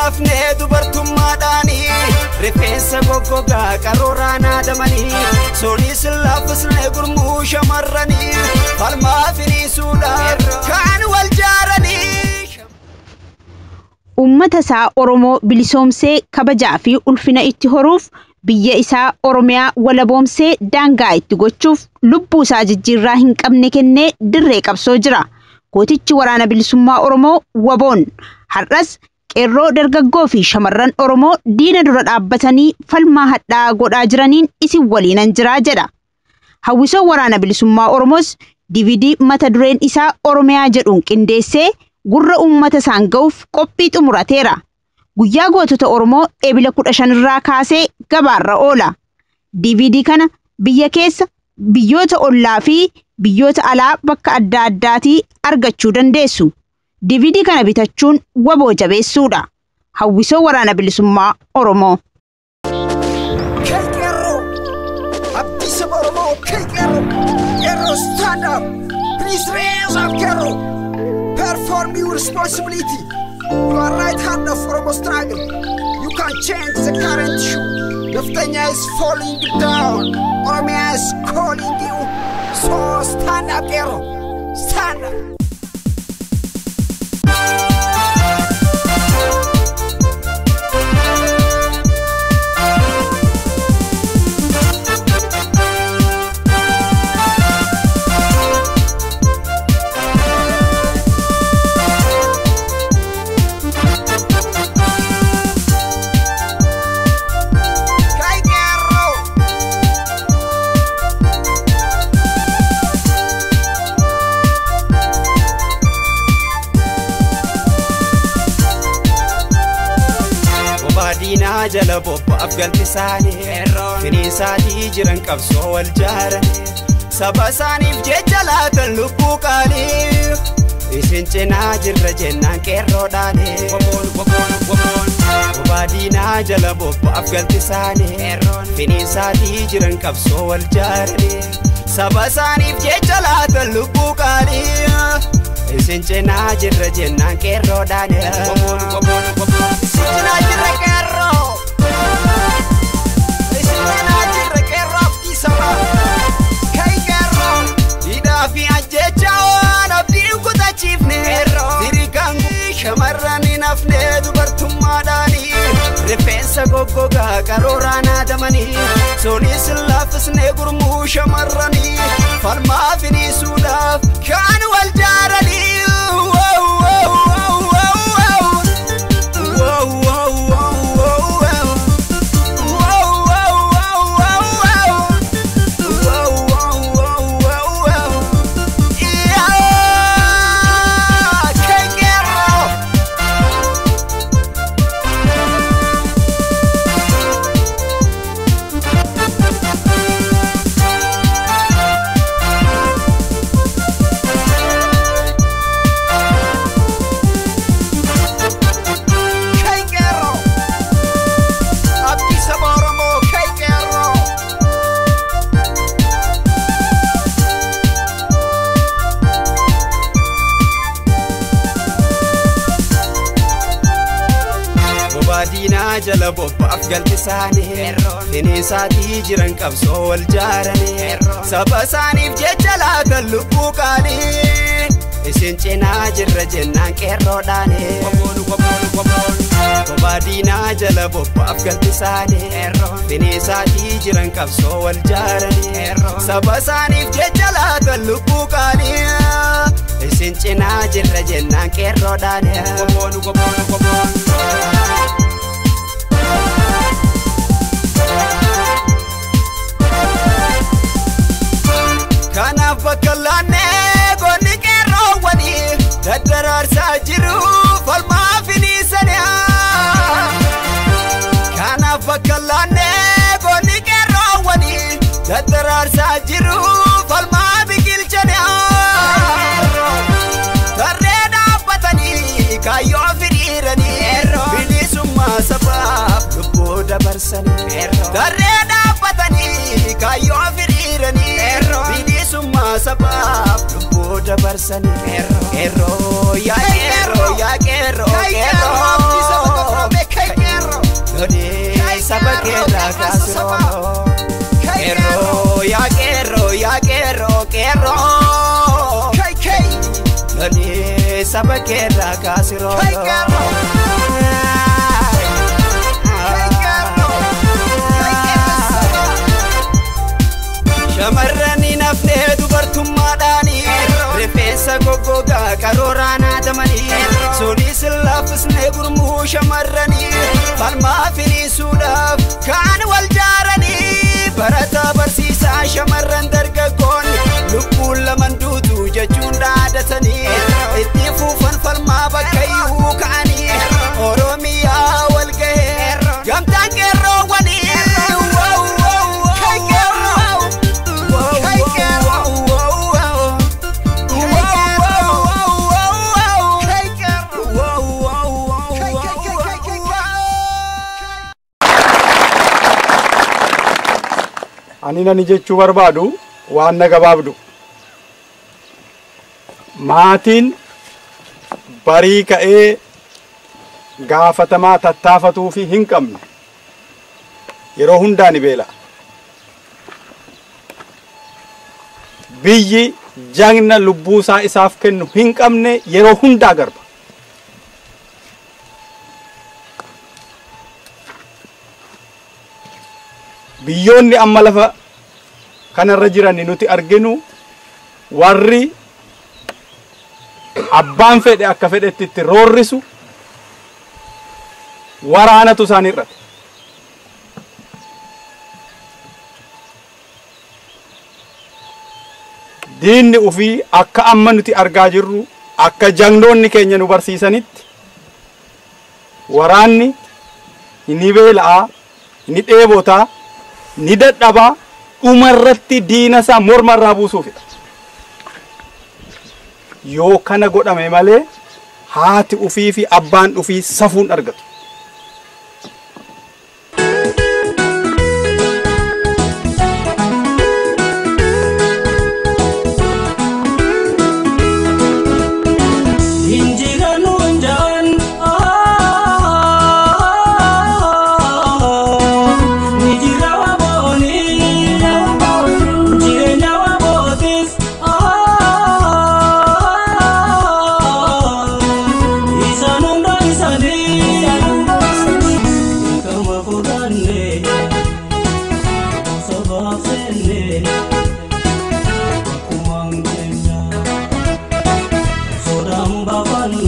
Nafnee dubartummaadhaanii rifeensa goggogaa qarooraan haadamanii sunis laaffisnee gurmuu shamarranii falmaa finiisuudhaan kan wal jaaranii. Uummata isaa Oromoo bilisoomsee kabajaa fi ulfina itti horuuf biyya isaa Oromiyaa walaboomsee daangaa itti gochuuf lubbuu isaa jijjiirraa hin qabne kennee dirree qabsoo jira. Gootichi waraana bilisummaa Oromoo WBOn har'as qeerroo dargaggoo fi shamarran Oromoo diina dura dhaabbatanii falmaa hadhaa godhaa jiraniin isin waliinan jiraa jedha. Hawwisoon waraana bilisummaa Oromoos DVD mata dureen isaa Oromiyaa jedhuun qindeessee gurra uummata isaan ga'uuf qophii xumurateera. Guyyaa gootota Oromoo Ebila 15 irraa kaasee gabaarra oola. DVD kana biyya keessa, biyyoota ollaa fi biyyoota alaa bakka adda addaatii argachuu dandeessu. DVD kana bitachuun WBO jabeessuudha. Hawwisoo waraana bilisummaa Oromoo. Qeerroo! Abdii saba Oromoo Qeerroo! Qeerroo, stand up! Please raise up, Qeerroo! Perform your responsibility. You are right hand of Oromo struggle. You can change the current issue. Neftenya is falling down. Oromia is calling you. So stand up, Qeerroo! Stand up! Kai Qeerroo! Bobaa diinaa jala bobba'aaf galti isaanii finiisaatii jiran qabsoo wal jaaranii saba isaaniif jecha laatan lubbuu qaalii isin cinaa jirra jennaan qeerroodhaanii. Bobaa diinaa jala bobba'aaf galti isaanii finiisaatii jiran qabsoo wal jaaranii saba isaaniif jecha laatan lubbuu qaalii isin cinaa jirra jennaan qeerroodhaanii. Isin cinaa jirra, Qeerroo! Isin cinaa jirra, Qeerroo, abdii sabaa! Kai Qeerroo! Hidhaa fi ajjecha waan abdiin kutachiifne sirikaan shamarran hin hafne dubartummaadhaanii rifeensa goggogaa qarooraan haadamanii sunis laaffisnee gurmuu shamarranii falmaa finiisuudhaaf kan wal jaaranii. Wow, wow, wow, wow, wow. Wow, wow, wow, wow, wow. Wow, wow, wow, wow, wow. Wow, wow, wow, wow, wow. Yeah! Kai Qeerroo! Kai Qeerroo! Abdii saba Oromoo Kai Qeerroo! Bobaa diinaa jala bobba'aaf galti isaanii finiisaatii jiran qabsoo wal jaaranii saba isaaniif jecha laatan lubbuu qaalii isin cinaa jirra jennaan qeerroodhaanii. Bobaa diinaa jala bobba'aaf galti isaanii finiisaatii jiran qabsoo wal jaaranii saba isaaniif jecha laatan lubbuu qaalii isin cinaa jirra jennaan qeerroodhaanii. Kanaaf bakka laannee goonni qeerroowwanii daddaraarsaa jiru falmaa finiisanii. Kanaaf bakka laannee goonni qeerroowwanii daddaraarsaa jiru falmaa biqilchanii. Tarree dhaabbatanii kaayyoo firiiranii bilisummaa sabaaf lubbuu dabarsanii. Tarree dhaabbatanii kaayyoo firiiranii bilisummaa sabaaf lubbuu dabarsanii. Qeerroo yaa qeerroo yaa qeerroo Kai Qeerroo! Abdii saba qeerroo. Gabromee kaasiroo. Qeerroo yaa qeerroo yaa qeerroo qeerroo. KK. Lolii saba keerraa kaasiroo. Hey, qeerroo. Hey, qeerroo. Hey, qeerroo. Shamarran hin hafnee dubartummaadhaanii rifeensa goggogaa qarooraan haadamanii sunis laffisnee gurmuu shamarranii falmaa firiisuudhaaf kaan wal jaaranii barataa barsiisaa shamarran dargaggoonni lubbuun laman duutu jechuun dhaadatanii itti fuufan falmaa bakka iyyuu ka'anii Oromiyaa wal gahee gamtaan qeerroowwanii. Hey, qeerroo. Hey, qeerroo. Hey, qeerroo. Hey, qeerroo. K, K, K, K, K, K. Ani nani jechuu barbaadu waan na gabaabdu. Maatiin barii ka'ee gaafatamaa tattaafatuu fi hin qabne yeroo hundaa ni beela. Biyyi jagna lubbuusaa isaaf kennu hin qabne yeroo hundaa garba. Biyyoonni amma lafa kanarra jiran nuti arginu warri abbaan fedhe akka fedhetti itti roorrisu waraanatu isaan hir'ate. Diinni ufii akka amma nuti argaa jirru akka jagnoonni keenya nu barsiisanitti waraanni ni beela'aa, ni dheebotaa, ni dadhabaa, dhumarratti diina isaa mormarraa buusuufidha. Yoo kana godhame malee haati ufii fi abbaan ufii safuun argatu. Kumaan keenya sodaan baafannee.